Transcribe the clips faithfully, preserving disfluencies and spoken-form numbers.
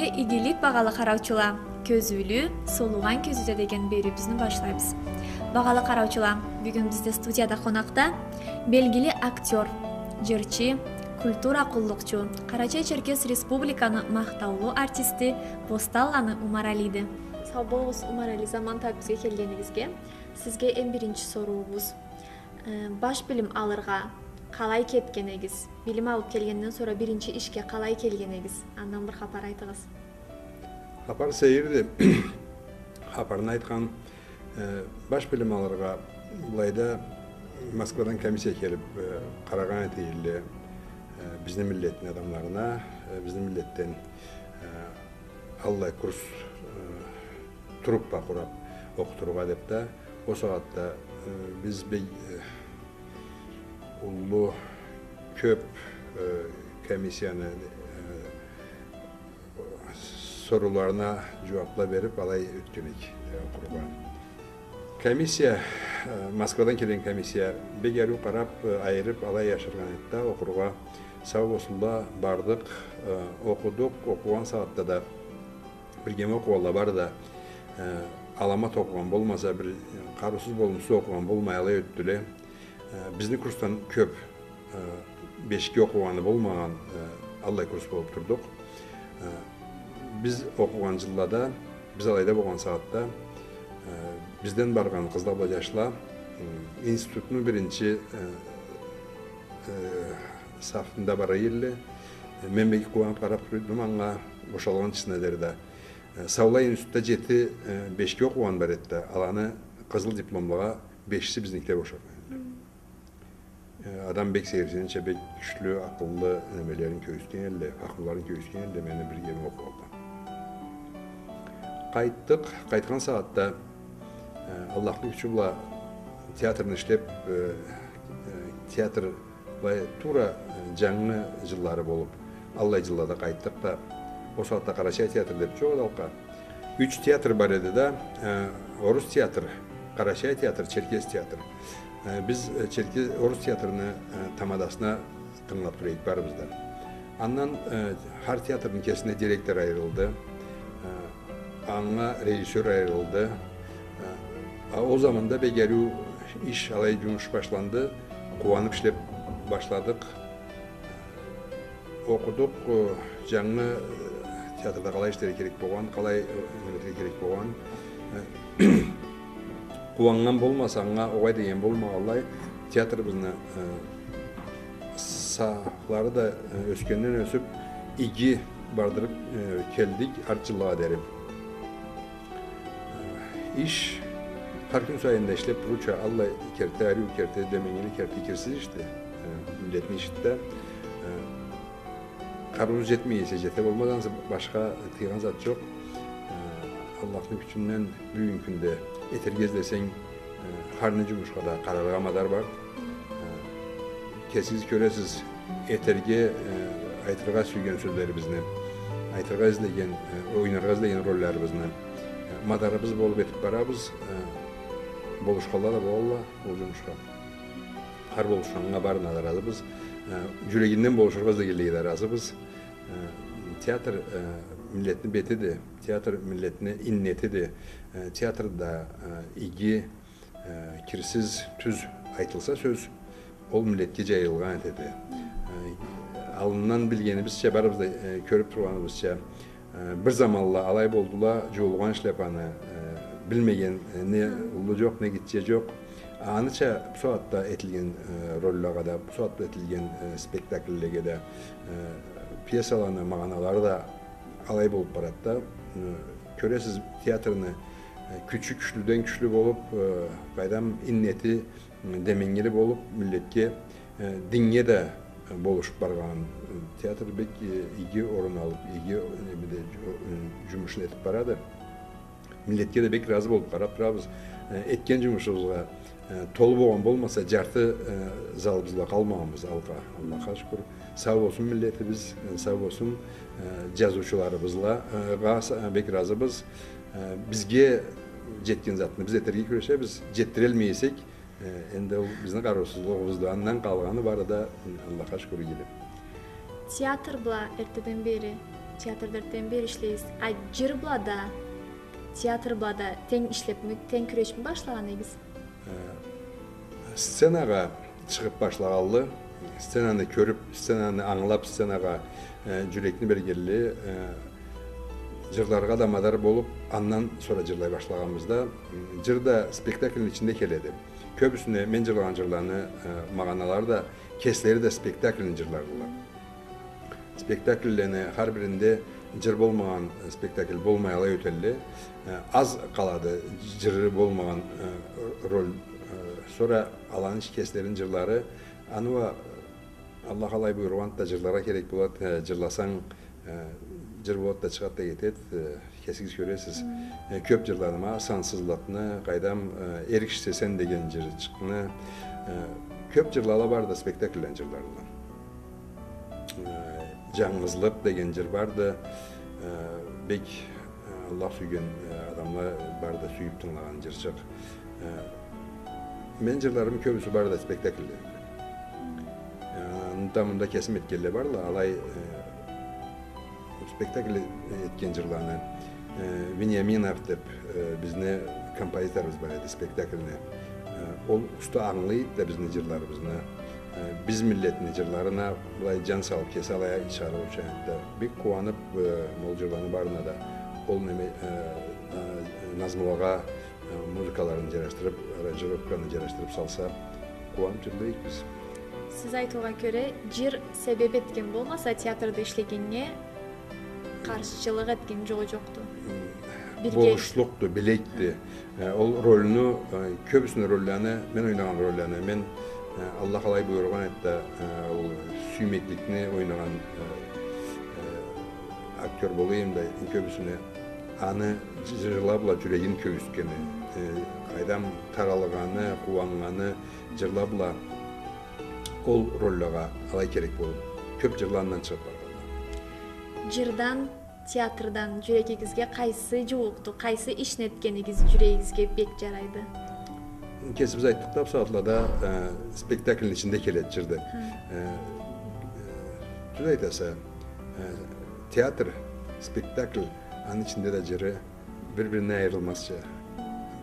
Игилик, багъалы къараучула, кёзюулю, солугъан кёзюуде деген бериуюбюзню башлайбыз. Багъалы къараучула, бюгюн бизде студияда къонакъда белгили актёр, джырчы, культура къуллукъчу, Къарачай-Черкес Республиканы махтаулу артисти Бостанланы Умаралиди. Сау болугъуз, Умарали, заман табыб бизге келгенигизге. Сизге эм биринчи соруубуз. Э, баш билим алыргъа къалай кетген эдигиз? Билим алыб келгенден сора биринчи ишге къалай келген эдигиз? Андан бир хапар айтыгъыз. Хапар сейирди. Хапарын айтхан, э, баш билим алыргъа былайда Москвадан комиссия келиб, э, къарагъан эте эдиле, э, бизни миллетни адамларына, э, бизни миллетден, э, аллай курс, э, труппа къураб окъутургъа деб да, ол сагъатда, э, биз бек, э, уллу, кёб, э, комиссияны, э, сорууларына джууабла бериб, алай ётген эдик, э, окъургъа. Комиссия, э, Москвадан келген комиссия бек ариу къараб, э, айырыб, алай ашыргъан эди да, окъургъа. Сау болсунла, бардыкъ, э, окъудукъ, окъугъан сагъатда да биргеме окъугъанла бары да, э, аламат окъугъан болмаса, бир къарыусуз, болумсуз окъугъан болмай, алай ётдюле. Э, бизни курсдан кёб, э, бешге окъугъаны болмагъан, э, аллай курс болуб турдукъ. Э, биз окъугъан джыллада, биз алайда болгъан сагъатда, э, бизден баргъан къызла бла джашла, м, институтну биринчи, э, э, сафында бара эдиле. Мен бек къууаныб къараб тура эдим анга, бошалгъынчысына дери да. Э, саулай институтда джети, э, бешге окъугъан бар эди да, аланы къызыл дипломлагъа бешиси бизникиле бошагъан эдиле. Э, адам бек сейирсинирча, бек кючлю, акъыллы немелерин кёргюзтген эдиле, фахмуларын кёргюзтген эдиле, мени биргеме окъугъанла. Къайтдыкъ, къайтхан сагъатда, э, Аллахны кючю бла театрны ишлеб, э, э, театр былай туура, э, джангы джыллары болуб, аллай джыллада къайтдыкъ да, ол сагъатда Къарачай театр деб джокъ эди алкъа. Юч театр бар эди да, э, орус театр, Къарачай театр, Черкес театр. Э, биз, э, Черке-, орус театрны, э, тамадасына тынгылаб тура эдик барыбыз да. Андан, э, хар театрны кесине директор айырылды, э, анга режиссёр айырылды. Э, а ол заманда бек ариу иш, алай джумуш башланды, къууаныб ишлеб башладыкъ. Окъудукъ, э, джангы, э, театрда къалай ишлерге керек болгъан, къалай, э, неме этерге керек болгъан. Э, къууаннган болмаса, анга огъай деген болмагъанлай, театрыбызны, э, сафлары да, э, ёсгенден ёсюб, иги бардырыб, э, келдик, арт джыллагъа дери. Иш хар кюн сайын да ишлеб турурча, аллай керти, ариу керти, деменгили керти, кирсиз ишди, э, миллетни иши да. Э, къарыуубуз джетмей эсе, джете болмаз, ансы башха тыйгъан зат джокъ. Э, Аллахны кючюнден бюгюн кюнде этерге излесенг, э, хар не джумушха да къараргъа мадар бар. Э, кесигиз кёресиз, этерге, э, айтыргъа сюйген сёзлерибизни, айтыргъа излеген, э, ойнаргъа излеген ролларыбызны, э, мадарыбыз болуб этиб барабыз, э, болушханла да болалла ол джумушха. Хар болушханнга барына да разыбыз, э, джюрегинден болушургъа излегенлеге да разыбыз. Э, театр, э, миллетни бетиди, театр миллетни иннетиди, э, театрда, э, иги, э, кирсиз, тюз айтылса сёз, ол миллетге джайылгъан этеди. Э, аллындан билгенибизча, барыбыз да, э, кёрюб тургъаныбызча, э, бир заманла алай болдула, джуулгъан шляпаны, э, билмеген, э, не уллу джокъ, не гитче джокъ. Аныча бусагъатда этилген, э, роллагъа да, бусагъатда этилген, э, спектакллеге да, э, пьесаланы магъаналары да алай болуб барады да. Э, кёресиз, театрны, э, кючю кючлюден кючлю болуб, э, къайдам, иннети, э, деменгили болуб, миллетге, э, динге да, э, болушуб баргъан, э, театр бек, э, иги орун алыб, иги, э, неде, джу-, э, джумушун этиб барады. Миллетге да бек разы болуб къараб турабыз. Э, этген джумушубузгъа, э, толу болгъан болмаса, джарты, э, залыбыз бла къалмагъанбыз алкъа. Аллахха шукур. Сау болсун миллетибиз, э, сау болсун, э, джазыучуларыбыз бла, э, гъа-, э, бек разыбыз. Э, бизге джетген затны биз этерге кюрешебиз. Джетдиралмай эсек, э, энди ол бизни къарыусузлугъубузду. Андан къалгъаны бары да, э, Аллахха шукур, игилик. Театр бла эртеден бери Театрда эртден бери ишлейсиз. А джыр бла да, театр бла да тенг ишлепми, тенг кюрешми башлагъан эдигиз? Э, сценагъа чыгъып башлагъанлы, сценаны кёрюп, сценаны ангылап, сценагъа, э, джюрекни бергенли, э, джырларгъа да мадар болуп, андан сора джырлай башлагъанбыз да. Джыр да спектакльни ичинде келеди. Кёбюсюне мен джырлагъан джырланы, э, магъаналары да, кеслери да спектакльни джырларыдыла. Спектакльлени хар биринде джыр болмагъан спектакль болмай, алай ётелле. Э, аз къалады джыры болмагъан, э, роль. Э, сора аланы ич кеслерини джырлары, аны уа Аллах алай буюргъанды да, джырларгъа керек болады, э, джырласанг, э, джыр болады да, чыгъады да кетеди, э, кесигиз кёресиз. Э, кёп джырладым, а, «Сансызлыкъны», къайдам, э, «Эр кишиси сен» деген джырчыкъны, э, кёп джырлала барды, спектакльлени джырларыла. Э, «Джангызлыкъ» деген джыр барды, э, бек, э, Аллах сюйген, э, адамла барды, сюйюп тынгылагъан джырчыкъ. Э, мен джырларым кёбюсю барды спектакльлерде. Э, анда-мында кесим этгенле бардыла, алай, э, спектакль этген джырланы, э, Вениаминов деп, э, бизни композиторубуз бар эди, спектакльни. Э, ол уста ангылайды да бизни джырларыбызны. Э, биз миллетни джырларына былай джан салып, кеси алай чыгъарыучан эди да. Бек къууанып, э, ол джырланы барына да, ол неме, э, э, назмулагъа, э, музыкаларын джарашдырып, аранжировканы джарашдырып салса, къууанып джырлайыкъ биз. Сиз айтыугъа кёре, джыр себеп этген болмаса, театрда ишлегеннге къаршчылыкъ этген джогъу джокъду. М, бирге болушлукъду, билекди. Э, ол рольну, э, кёбюсюню рольланы, мен ойнагъан рольланы, мен, э, Аллах алай буюргъан эди да, э, ол сюймекликни ойнагъан, э, э, актёр болайым да, кёбюсюню аны джырла бла джюрегин кёргюзтгени, э, къайдам, таралгъаны, къууаннганы джырла бла ол роллагъа алай керек болуп, кёп джырла андан чыгъып баргъанды. Джырдан, театрдан джюрегигизге къайсы джууукъду, къайсы ишни этгенигиз джюрегигизге бек джарайды? Кесибиз айтдыкъ да, бусагъатлада, э, спектакльни ичинде келеди джыр да. Хы. Э, э, тюз айтаса, э, театр, спектакль, аны ичинде да джыры бир-биринден айырылмазча.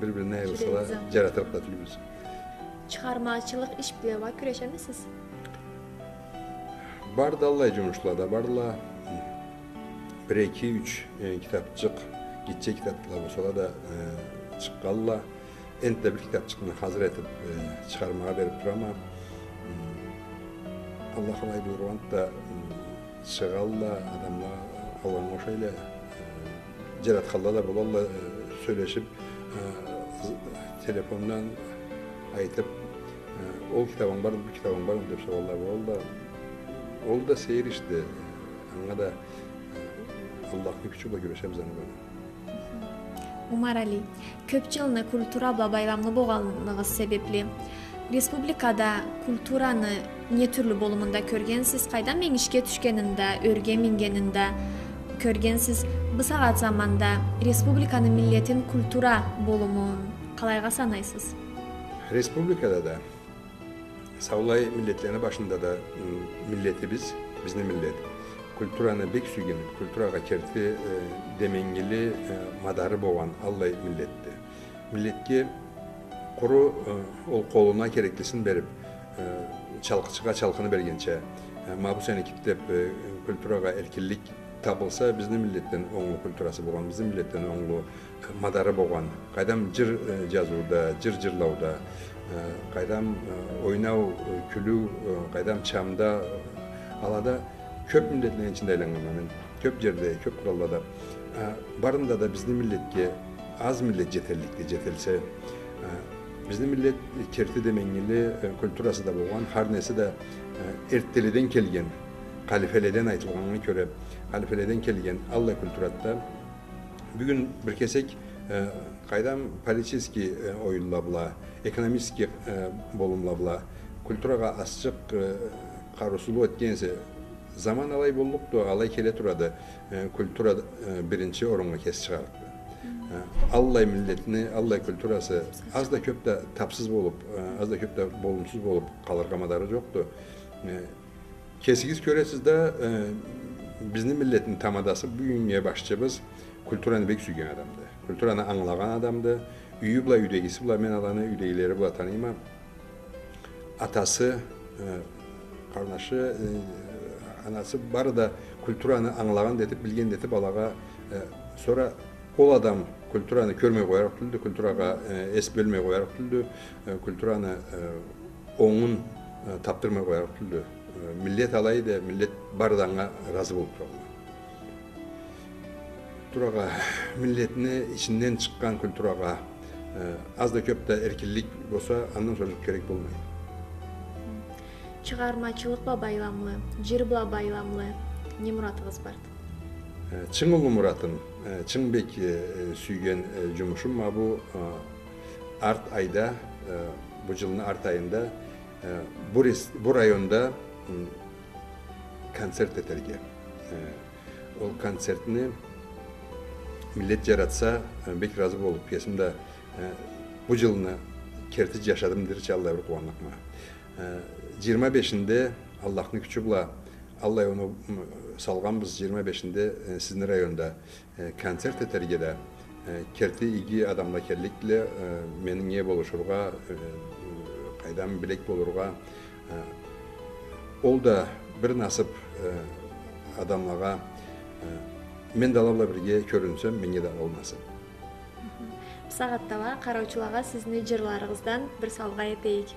Бир-биринден айырылсала, джаратырыкъ да тюлбюз. Чыгъармачылыкъ иш бла уа кюрешемисиз? Барды, аллай джумушла да бардыла. Бир, эки, юч, э, китапчыкъ, гитче китапла болсала да, э, чыкъгъанла. Энтда бир китапчыкъны хазыр этип, э, чыгъармагъа берип турама. М, Аллах алай буюргъанды да, м, чыгъалла, адамла алгъаннга ошайла, э, джаратханла да болалла, э, сёлешип, э, з-, телефондан айтып, э, ол китабынг бармы, бу китабынг бармы деп соралла болалла. Ол да сейир ишди, анга да, э, Аллахны кючю бла кюрешебиз анга. Умарали, кёп джылны культура бла байламлы болгъаныгъыз себепли, республикада культураны не тюрлю болумунда кёргенсиз? Къайдам, энгишге тюшгенин да, ёрге мингенин да кёргенсиз. Бусагъат заманда республиканы миллетин культура болумун къалайгъа санайсыз? Республикада да саулай миллетлени башында да, м, миллетибиз, бизни миллет, культураны бек сюйген, культурагъа керти, э, деменгили, э, мадары болгъан аллай миллетди. Миллетге къуру, э, ол къолуна кереклисин берип, э, чалкъычыгъа чалкъыны бергенча, э, ма бу сеники деп, э, культурагъа эркинлик табылса, бизни миллетден онглу культурасы болгъан, бизни миллетден онглу мадары болгъан, къайдам, джыр, э, джазыуда, джыр джырлауда, э, къайдам, э, ойнау, э, кюлю, э, къайдам, чамда, э, алада кёп миллетлени ичинде айланнганма мен, кёп джерде, кёп къраллада. Э, барында да бизни миллетге аз миллет джетелликди, джетелсе, э, бизни миллет керти деменгили, э, культурасы да болгъан, хар неси да, э, эртделеден келген, халифеледен, айтылгъаннга кёре, халифеледен келген аллай культурады да. Бюгюн бир кесек, э, къайдам, политический, э, оюнла бла, экономический, э, болумла бла культурагъа азчыкъ, э, къарыусузлукъ этген эсе, заман алай боллукъду, алай келе турады, э, культура, э, биринчи оруннга кеси чыгъарыкъды. Э, аллай миллетни, аллай культурасы аз да кёп да тапсыз болуп, э, аз да кёп да болумсуз болуп къалыргъа мадары джокъду. Э, Кесигиз кёресиз да, э, Бизни миллетни тамадасы, бюгюннге башчыбыз культураны бек сюйген адамды. Культураны ангылагъан адамды. Юйю бла, юйдегиси бла, мен аланы юйдегилери бла таныйма. Атасы, э, къарнашы, э, анасы бары да культураны ангылагъан да этип, билген да этип алагъа, э, сора ол адам культураны кёрмей къоярыкъ тюлдю, культурагъа, э, эс бёлмей къоярыкъ тюлдю, э, культураны, э, онгун, э, тапдырмай къоярыкъ тюлдю. Э, миллет алайды, миллет бары да анга ыразы болуп туралла. Культурагъа, миллетни ичинден чыкъгъан культурагъа, э, аз да кёп да эркинлик болса, андан сора керек болмайды. Чыгъармачылыкъ бла байламлы, джыр бла байламлы не муратыгъыз барды? Э, чынг уллу муратым, э, чынг бек, э, э, сюйген, э, джумушум ма бу, э, арт айда, э, бу джылны арт айында, э, бу рес-, бу районда, м, концерт этерге. Э, ол концертни миллет джаратса, э, бек ыразы болуп, кесим да, э, бу джылны керти джашадым дерча, аллай бир къууанныкъма. Э, джыйырма бешинде, Аллахны кючю бла, аллай оноу, м, салгъанбыз, джыйырма бешинде, э, сизни районда, э, концерт этерге да, э, керти иги адамла келликдиле, э, меннге болушургъа, э, къайдам, билек болургъа, э, ол да бир насып, э, адамлагъа, э, мен да ала бла бирге кёрюнсем, меннге да ол насып. Бусагъатда уа къараучулагъа сизни джырларыгъыздан бир саугъа этейик.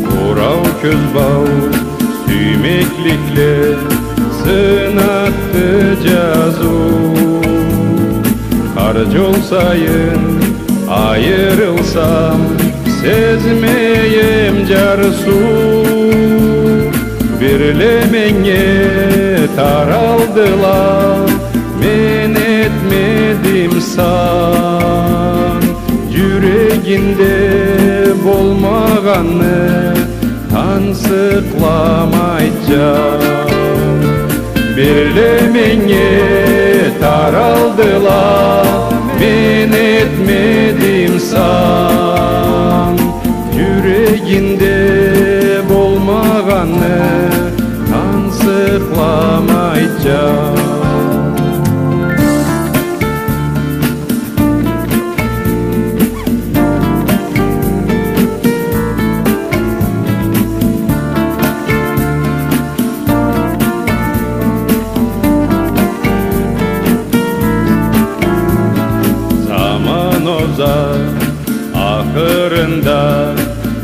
Бурау кёз бау, сюймекликле, сынатды джазыу. Хар джол сайын айырылсам, сезмейим джарсыу. Бирле меннге таралдыла, мен этмедим сан. Джюрегинде болмагъанны тансыкъламай джан. Бирле меннге таралдыла, мен этмедим сан. Джюрегинде болмагъанны тансыкъламай джан. Заман оза, ахырында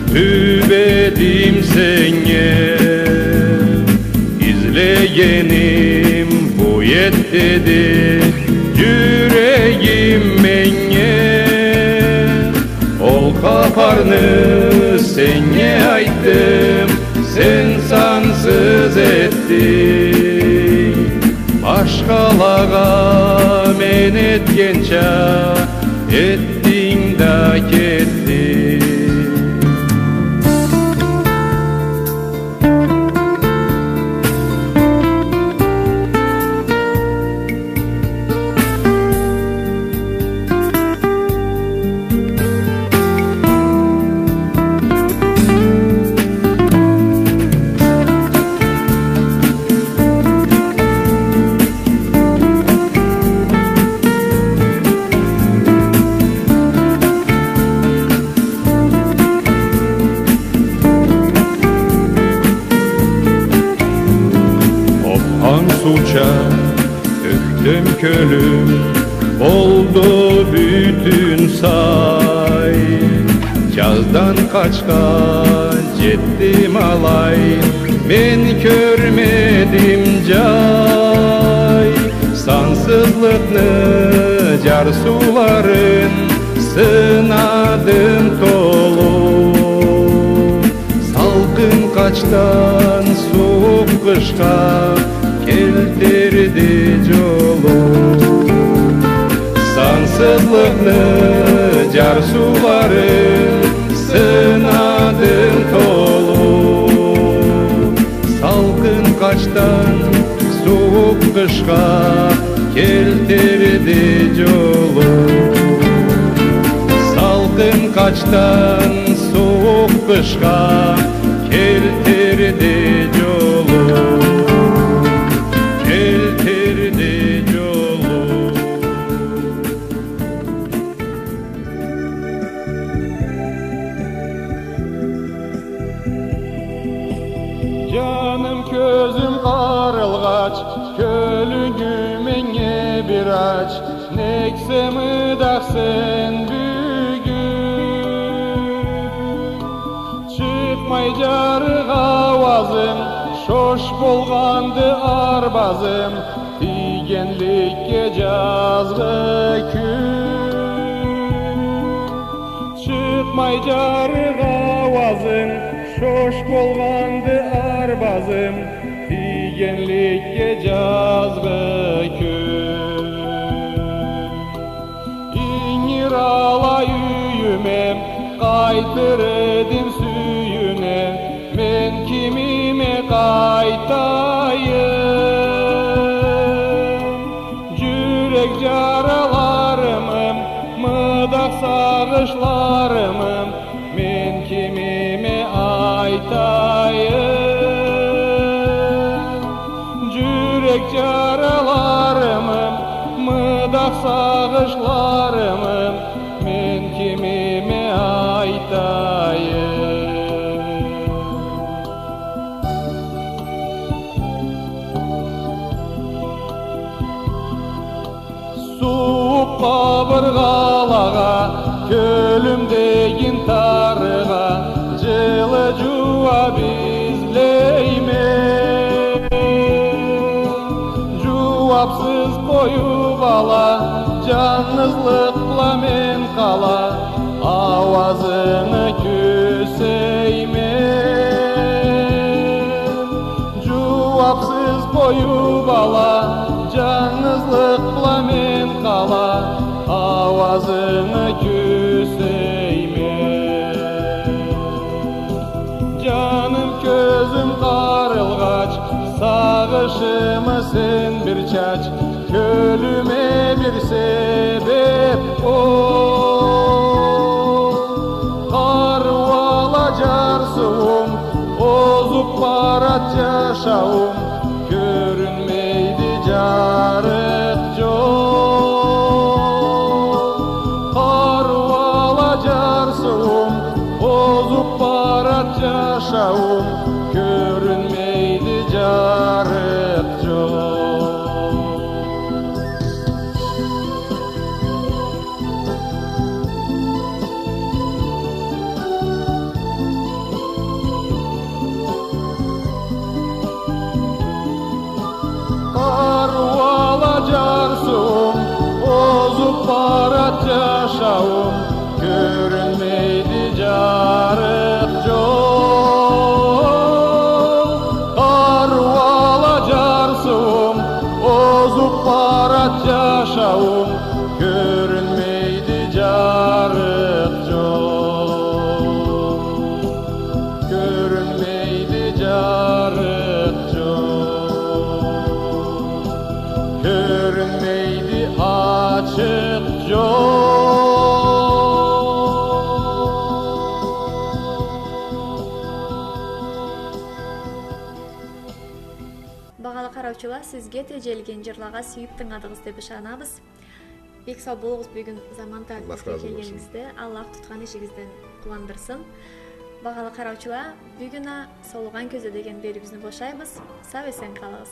тюбедим сеннге. Излегеним бу эди деди джюрегим меннге. Ол хапарны сеннге айтдым, сен сансыз этдинг. Башхалагъа мен этгенча, этдинг да кетдинг. Окъгъан сууча тёкдюм кёлюм, болду бютюн сай. Джаздан къачхан джетдим алай, мен кёрмедим джай. Сансызлыкъны джарсыуларын сынадым толу. Салкъын къачдан сууукъ къышха келтирди джолу. Сансызлыкъны джарсыуларын сынадым толу. Салкъын къачдан Къышха келтирди джолу, салкъын къачдан сууукъ къышха келтирди джолу, келтирди джолу. Джаным, кёзюм къарылгъач, кёлюнгю меннге бир ач, нек сен мыдахсен бюгюн? Чыкъмай джарыкъ ауазынг, шош болгъанды арбазым, тийгенликге джазгъы кюн. Чыкъмай джарыкъ ауазынг, шош болгъанды арбазым, тийгенликге джазгъы кюн. Ингир алай юйюме, къайтыр эдим сюйюне, мен кимиме къайтайым? Джюрек джараларымы, мыдах сагъышларымы, мен кимиме айтайым? Джюрек джараларымы, мыдах сагъышларымы, мен кимиме айтайым? Сууукъ къабыргъалагъа, кёлюмдегин тарыгъа, джылы джууаб излейме. Джууабсыз къоюб ала, джангызлыкъ бла мен къала, ауазынгы кюсейме. Джууабсыз къоюб ала, джангызлыкъ бла мен къала, ауазынгы кюсейме. Джаным, кёзюм къарылгъач, сагъышыма сен бир чач, кёлюме бир себеб ол. Къарыу ала джарсыуум, озуб барад джашауум, кёрюнмейди джарыкъ джол. Къарыу ала джарсыуум, озуб барад джашауум, кёрюнмейди джарыкъ джол. Къарыу ала джарсыуум, озуб барад джашауум, кёрюнмейди джарыкъ джол. Къарыу ала джарсыуум, озуб барад джашауум, кёрюнмейди джарыкъ джол. Кёрюнмейди джарыкъ джол. Кёрюнмейди ачыкъ джол. Багъалы къараучула, сизге теджелген джырлагъа сюйюб тынгыладыгъыз деб ышанабыз. Бек сау болугъуз, бюгюн заман табиб бизге келгенигизде. Аллах разы болсун. Аллах тутхан ишигизден къууандырсын. Багъалы къараучула, бюгюн а «Солугъан кёзюу» деген бериуюбюзню бошайбыз. Сау-эсен къалыгъыз.